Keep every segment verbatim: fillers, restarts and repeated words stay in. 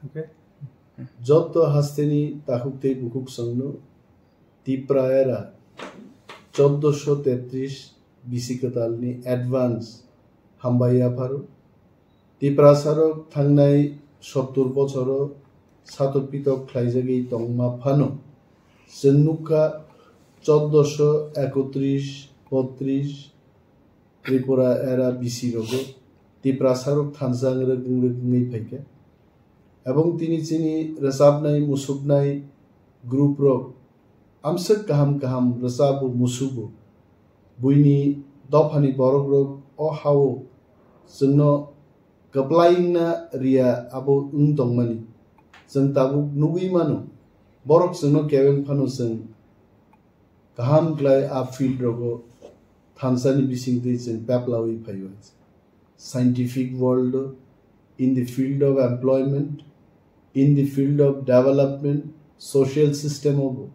Okay. Jotto hasteni takhuk tei bukhuk songno Tipra era choddoso tetris bisi kwtalni advance hambai yapharo. Tiprasarok thangnai sottur bochoro satok pitok khlaijagwi tongma phano chwng nukha choddoso ekotris botris Tripura era bisi rogo Tiprasarok thansa wng rwgwngwi phaikha. Ebong tini chini rwchapnai musuknai group rok amswk kaham kaham rwchabo musubo. Buini dophani borok rok o hao chwngno kwplai wngna riya abo wng tongmani. Chwng tabuk nugwi mano, borok chwngno kebeng phano chwng kaham khlai a field rogo thansani bisingtwi chwng peplawi phaio. Scientific world, in the field of employment, in the field of development, social system o bo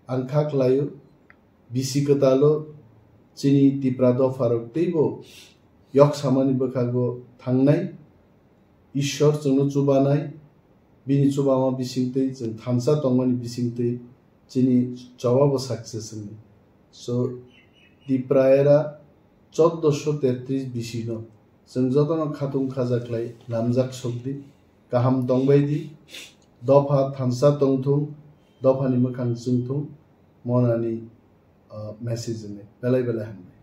ang kha khlaio. Bisi kwtalo chini Tipra dopharok teibo yok samani bwkhago thangnai. Ishwar chwngno chubanai, bini chubama bisingtwi chwng thansa tongmani bisingtwi chini chobabo success wngdi. So, Tipra era choddoso tetris bisino chwng jotono khatung khaja khlai namjak sokdi, kaham tongbaidi, dopha thansa tongthung, dophani mwkhang chwngthung, monani, ah, message wngwi. Belai belai hambai.